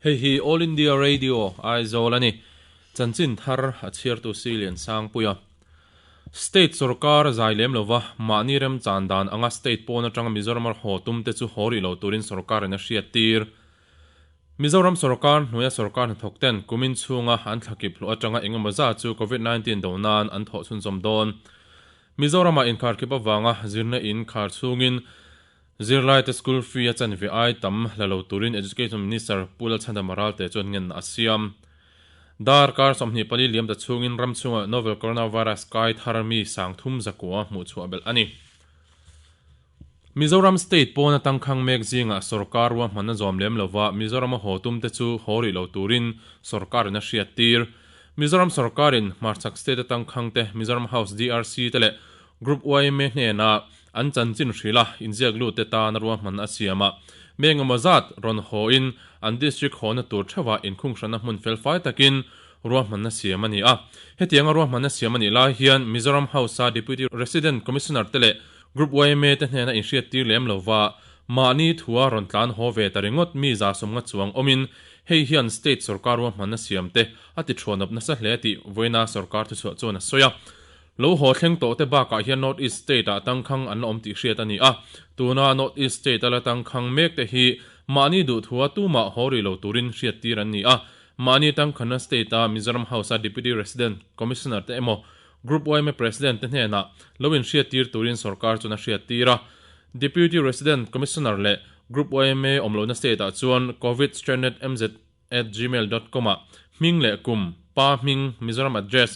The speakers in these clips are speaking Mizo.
Hei hi All India Radio, Aizawl a ni. Chanchin thar a chhiartu Silian Sangpuia. State sorkar zai lem lova mahni remchan dan anga state pawn atanga Mizoram a haw tum te chu haw rih lo turin sorkarin a hriattir. Mizoram sorkar hnuaia sorkar hnathawk ten kumin chhunga an thlakip hluah atanga engemaw zat chu Covid 19 do nan an thawh chhunzawm dawn. Mizoramah inkharkhip avanga zirna in khar chhungin zirlaite school fee a chanve ai tam la lo turin Education Minister Pu Lalchhandama Ralte chuan ngenna a siam. Darkar 24 liam ta chhungin ram chhungah novel coronavirus kai thar mi 3100 hmuh chhuah belh a ni. Mizoram State pawna tangkhang mek zingah sorkar ruahmanna zawm lem lova Mizorama haw tumte chu haw rih lo turin sorkarin a hriattir. Mizoram sorkarin hmarchhak state-a tangkhangte Mizoram House DRC te leh Group yma hnenah an chanchin hrilh a, inziak lutte tana ruahmanna a siam a. Mi engemaw zat rawn hawin an district hawna tur theuhah inkhunghranna hmun felfai takin ruahmanna siam a ni a. Hetianga ruahmanna siam a nih lai hian Mizoram House-a Deputy Resident Commissioner te leh Group yma te hnena inhriattir lem lova mahni thua rawn tlan haw ve ta ringawt mi 150 chuang awmin hei hian state sorkar ruahmanna siam te a ti thuanawp nasa hle tih vawiina sorkar thuchhuah chuan a sawi a. Lo haw thleng tawh te bakah hian North East state ah tangkhang an la awm tih hriat a ni a, tuna North East state a la tangkhang mek te hi mahni duhthua tumah haw rih lo turin hriattir an ni a, mahni tangkhanna state a Mizoram House a Deputy Resident Commissioner te emaw Group yma President te hnenah lo inhriattir turin sorkar chuan a hriattir a. Deputy Resident Commissioner leh Group yma awm lohna state ah chuan covidstrandedmz@gmail dot com ah hming leh kum, pa hming, Mizoram address,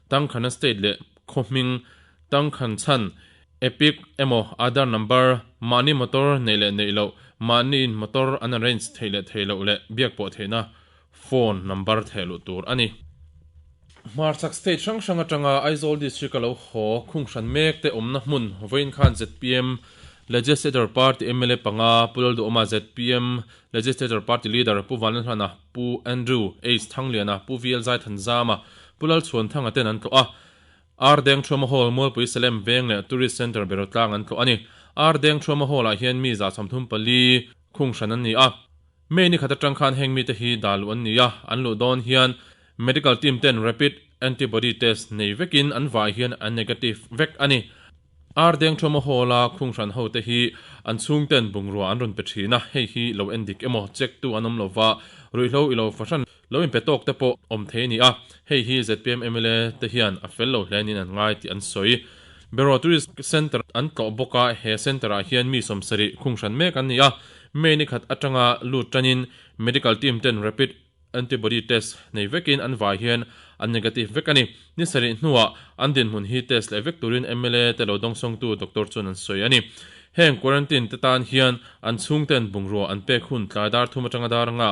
tangkhana state leh khaw hming, tangkhan chhan, EPIC emaw Aadhaar number, mahni motor neih leh neih loh, mahni in motor an arrange theih leh theih loh leh biak pawh theihna phone number thehluh tur a ni. Hmarchhak state hrang hrang atanga Aizawl district a lo haw khung hran mek te awmna hmun vawiin khan zpm Legislature Party mla panga Pu Lalduhawma, zpm Legislature Party Leader Pu Vanlalhlana, Pu Andrew H Thangliana, Pu VL Zaithanzama, Pu Lalchhuanthanga ten an tlawh a. Ardeng Thuama Hall, Mualpui Salem Veng leh Tourist Centre Berotlang an tlawh a ni. Ardeng Thuama Hall-ah hian mi 34 khung hran an ni a. May ni khat atang khan heng mite hi dah luh an ni a, an luh dawn hian medical team ten rapid antibody test nei vekin an vai hian an negative vek a ni. Ar deng Thawma Hall a khung hran ho te hi an chhungten bungrua an rawn pe thin a, hei hi lo en dik emaw check tu an awm lova, ruihhlo i lo fahran lo inpe tawk te pawh awm thei a ni a, hei hi zpm mla te hian a fel lo hle niin an ngai tih an sawi. Beraw Tourist Centre an tlawh bawk a, he centre ah hian mi 70 khung hran mek an ni a, May ni khat atanga lut tanin medical team ten rapid antibody test nei vekin an vai hian an negative vek a ni. Ni sarih hnuah an dinhmun hi test leh vek turin mla te lo dawngsawngtu doctor chuan an sawi a ni. Heng quarantine te tan hian an chhungten bungrua an pek hun tlai dar thum atanga dar anga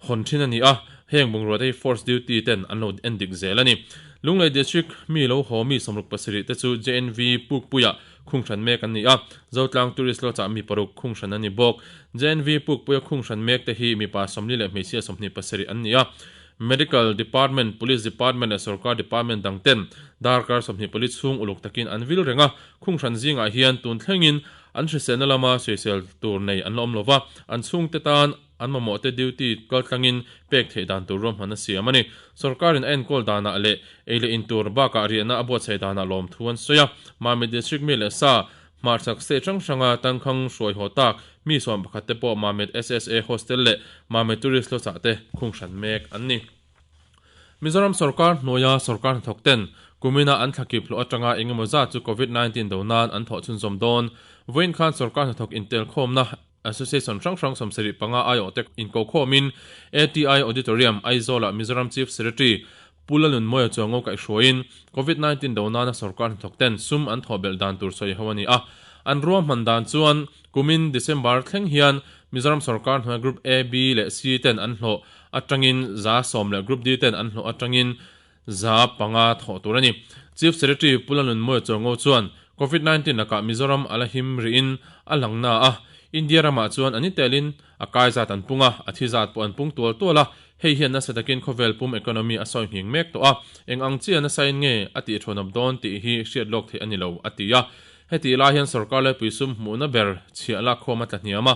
hawn thin a ni a, heng bungrua te hi force duty ten an lo en dik zel a ni. Lunglei District mi lo haw mi 67 te chu JNV Pukpuia khung hran mek an ni a, Zotlang Tourist Lodge ah mi paruk khung hran an ni bawk. JNV Pukpuia khung hran mek te hi mipa 40 leh hmeichhia 27 an ni a, Medical Department, Police Department leh Sorkar Department dang ten darkar 24 chhung uluk takin an vil reng a, khung hran zingah hian tun thlengin an hriselna lama sawisel tur nei an la awm lova, an chhungte tan An mamawhte duty kaltlangin pek theih dan tur ruahman a siam a ni. Sorkarin a enkawl danah leh ei leh in tur bakah riahna a buatsaih danah lawmthu an sawi a. Mamit District mi leh sa, hmarchhak state hrang hranga tangkhang hruai haw tak mi 11 te pawh Mamit SSA Hostel leh Mamit Tourist Lodge ah te khung hran mek an ni. Mizoram sorkar hnuaia sorkar hnathawk ten kumina an thlakip hlawh atanga engemaw zat chu Covid 19 do nan an thawh chhunzawm dawn. Vawiin khan sorkar hnathawk intelkhawmna Association hrang hrang 75 aiawh te inkokhawmin ATI Auditorium, Aizawl-ah Mizoram Chief Secretary Pu Lalnunmawia Chuango kaihhruaiin Covid 19 do nana sorkar hnathawk ten sum an thawh belh dan tur sawi ho a ni a. An ruahman dan chuan kumin December thleng hian Mizoram sorkar hnuaia Group A, B leh C ten an hlawh atangin 10% leh Group D ten an hlawh atangin 5% thawh tur a ni. Chief Secretary Pu Lalnunmawia Chuango chuan Covid 19 lakah Mizoram a la him rihin a lang na a, India ramah chuan a ni telin a kai zat an pung a, a thi zat pawh an pung tual tual a, hei hian nasa takin khawvel pum economy a sawi nghing mek tawh a, eng ang chiah nasain nge a tih thuanawp dawn tih hi hriat lawk theih a ni lo, a ti a. Hetih lai hian sorkar laipui sum hmuhna ber chhiah lakkhawm a tla hniam a.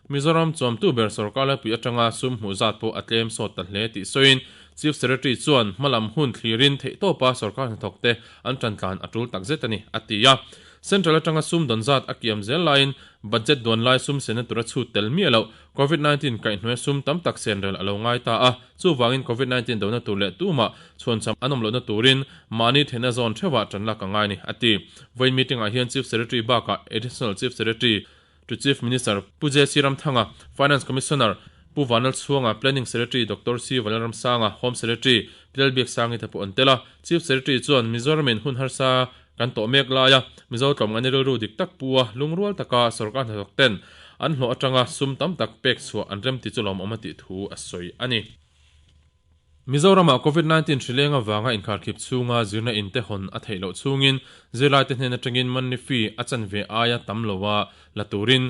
Mizoram chuamtu ber sorkar laipui atanga sum hmuh zat pawh a tlem sawt ta hle tih sawiin Chief Secretary chuan hmalam hun thlirin theihtawpa sorkar hnathawkte an tantlan a tul takzet a ni, a ti a. Central atanga sum dawn zat a kiam zel laiin budget duan lai sum senna tura chhut tel miah loh Covid 19 kaihhnuaia sum tam tak senrel a lo ngai ta a, chuvangin Covid 19 dona tur leh tumah chhuancham an awm lohna turin mahni theihna zawn theuhah tan lak a ngai ni, a ti. Vawiin meeting-ah hian Chief Secretary bakah Additional Chief Secretary to Chief Minister Pu JC Ramthanga, Finance Commissioner Pu Vanlal Chhuanga, Planning Secretary Doctor C Vanlalramsanga, Home Secretary Pi Lalbiaksangi te pawh an tel a. Chief Secretary chuan Mizoramin hun harsa kan tawh mek laia Mizo tlawmngaihna rilru dik tak pu a, lungrual taka sorkar hnathawk ten an hlawh atanga sum tam tak pek chhuah an remti chu lawmawm a tih thu a sawi a ni. Mizoramah Covid 19 hrileng avanga inkharkhip chhunga zirna in te hawn a theih loh chhungin zirlaite hnen atangin monthly fee a chanve aia tam loa la turin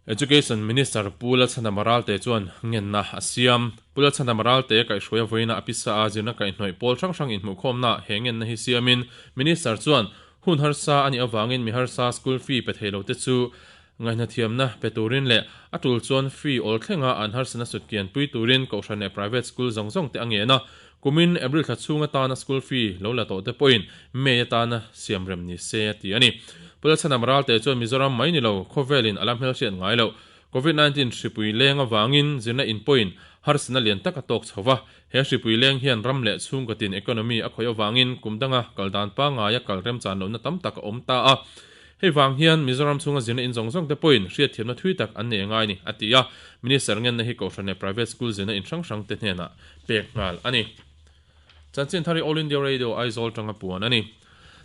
Education Minister Pu Lalchhandama Ralte chuan ngenna a siam. Pu Lalchhandama Ralte kaihhruai a vawiina a pisa a zirna kaihhnawih pawl hrang hrang inhmuhkhawmna he ngenna hi siamin Minister chuan hun harsa a nih avangin mi harsa school fee pe thei lote chu ngaihnathiamna pe turin leh a tul chuan fee awl thlenga an harsatna sutkian pui turin kohhran leh private school zawng zawng te a ngen a. Kumin April thla chhung atana school fee lo la tawh te pawhin May atana siamrem ni se a ti a ni. Pu Lalchhanam Ralte chuan Mizoram mai ni lo, khawvelin a la hmelhriat ngai loh. Covid 19 hripui leng avangin zirna in pawhin harsatna lian tak a tawk chho va. He hripui leng hian ram leh chhungkaw tin economy a khawih avangin kum danga kal dan pangaia kal remchan lohna tam tak a awm ta a. Hei vang hian Mizoram chhunga zirna in zawng zawng te pawhin hriatthiamna thui tak an nei a ngai ni, a ti a. Minister ngenna hi Kohhran leh Private School zirna in hrang hrang te hnenah pek nghal a ni. Chanchin thar hi All India Radio Aizawl tanga puan a ni.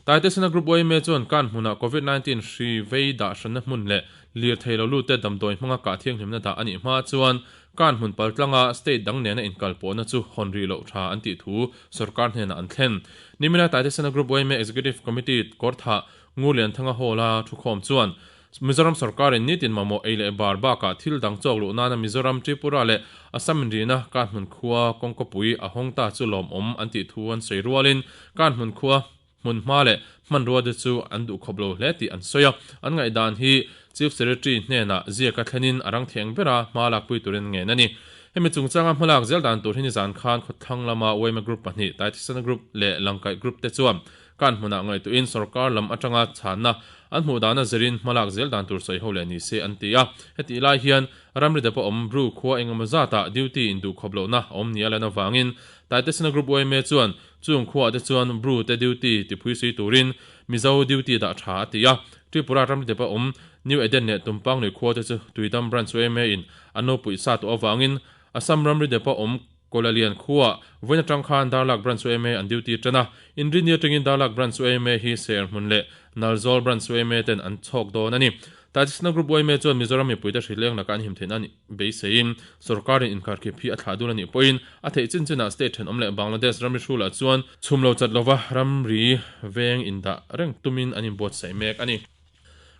Taitesena Group yma chuan kan hmunah Covid 19 hri vei dah hranna hmun leh lirthei lo lute damdawi hmanga kah thianghlimna dah a nih hma chuan kan hmun paltlanga state dang nena inkalpawhna chu hawn rih loh tha an tih thu sorkar hnenah an thlen. Nimina Taitesena Group yma Executive Committee kawrthah Ngurlianthanga Hall-a thukhawm chuan Mizoram sorkarin nitin mamawh ei leh bar bakah thil dang chawk luh nana Mizoram, Tripura leh Assam inrihna Kanhmun khua kawngkawpui a hawng ta chu lawmawm an tih thu an sawi rualin Kanhmun khua hmunhma leh hmanrua te chu an duhkhawp lo hle tih an sawi a. An ngaihdan hi Chief Secretary hnenah ziaka thlenin a rang thiang bera hma lakpui turin an ngen a ni. Hemi chungchanga hmalak zel dan tur hi nizan khan khawthlang lama yma Group pahnih, Taithisana Group leh Langkaih Group te chuan Kan hmunah ngaihtuahin sorkar lam atanga chhanna an hmuh dana zirin hmalak zel dan tur sawi ho leh ni se an ti a. Hetih lai hian ramri depa awm Bru khua engemaw zatah duty induhkhawp lohna a awm nia lan avangin Taitesena Group yma chuan chung khuaah te chuan Bru te duty tiphui sui turin Mizo duty dah tha a ti a. Tripura ramri depa awm New Eden leh Tumpangnui khua te chu Tuidam Branch yma in an lo puih sa tawh avangin Assam ramri depa awm Kawlalian khuaah vawiin atang khan Darlak Branch yma an duty tan a, Inrinni atangin Darlak Branch yma hi Serhmun leh Nalzawl Branch yma ten an chhawk dawn a ni. Tajisna Group yma chuan Mizoram mipuite hrileng laka an him theihna an beiseiin sorkarin inkharkhip hi a thlah dun a nih pawhin a theih chin chinah state thenawm leh Bangladesh ramri hrulah chuan chhum lo chat lova ramri veng indah reng tumin an inbuatsaih mek a ni.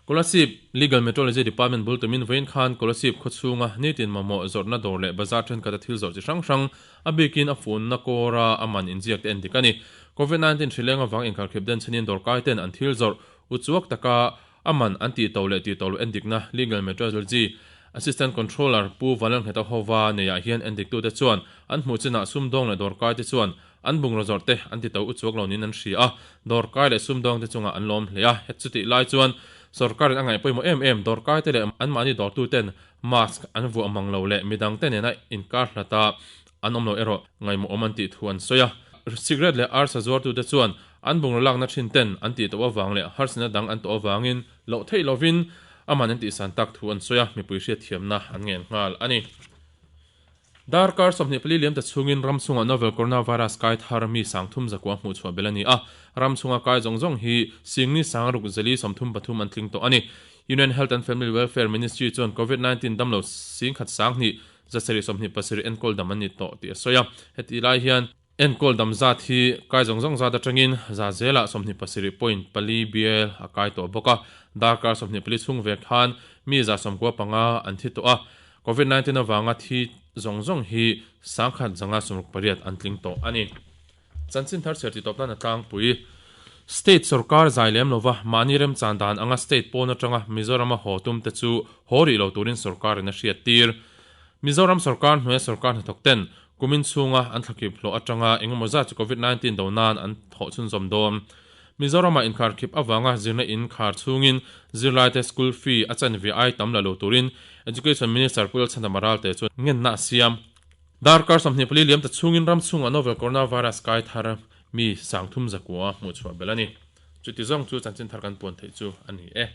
Kolasib Legal Metrology Department bul tumin vawiin khan Kolasib khawchhunga nitin mamawh zawrhna dawr leh bazar thenkhat a thil zawrh chi hrang hrang, a bikin a funna kawra a man inziak te en dik a ni. Covid 19 hrileng avang inkharkhip den chhenin dawrkai ten an thil zawrh uchuak taka a man an tih to leh tih to loh endikna Legal Metrology Assistant Controller Pu Vanlalngheta Hova neiah hian endiktute chuan an hmuh chinah sumdawng leh dawrkai te chuan An bungraw zawrh te an ti to uchuak lo niin an hria a, dawrkai leh sumdawng te chungah an lawm hle a. Het chutih lai chuan sorkarin a ngaih pawimawh em em, dawrkai te leh anmahni dawrtu ten mask an vuah mang lo leh midang te nena inkar hlata an awm lo erawh ngaihmawhawm an tih thu an sawi a. Cigarette leh arsa zuartu te chuan an bungraw lakna thin ten an tih tawh avang leh harsatna dang an tawh avangin loh theih lovin aman an tihsan tak thu an sawi a, mipui hriatthiamna an ngen nghal a ni. Darkar 24 liam ta chhungin ram chhungah novel coronavirus kai thar mi sangthum zakua hmuh chhuah belh a ni a, ram chhunga kai zawng zawng hi singni sangruk zali 33 an tling tawh a ni. Union Health and Family Welfare Ministry chuan Covid 19 damlo singkhat sanghnih zasarih 27 enkawl dam an ni tawh tih a sawi a, heti lai hian enkawl dam zat hi kai zawng zawng zat atangin za zelah 27 point pali bial a kai tawh bawk a, darkar 24 chhung vek khan mi 95 an thi tawh a, Covid 19 avanga thi zawng zawng hi sangkhat zanga 68 an tling tawh a ni. Chanchin thar chhiar tih tawp nan a tlangpui. State sorkar zai lem lova mahni remchan dan anga state pawn atanga Mizorama haw tum te chu haw rih lo turin sorkarin a hriattir. Mizoram sorkar hnuaia sorkar hnathawk ten kumin chhunga an thlakip hlawh atanga engemaw zat chu Covid 19 do nan an thawh chhunzawm dawn. Mizorama inkharkhip avanga zirna in khar chhungin zirlaite school fee a chanve ai tam la lo turin Education Minister Pu Lalchhandama Ralte chuan ngenna a siam. Darkar 24 liam ta chhungin ram chhungah novel coronavirus kai thar mi 3100 hmuhchhuah belh a ni. Chuti zawng chu chanchin thar kan puan theih chu a ni e.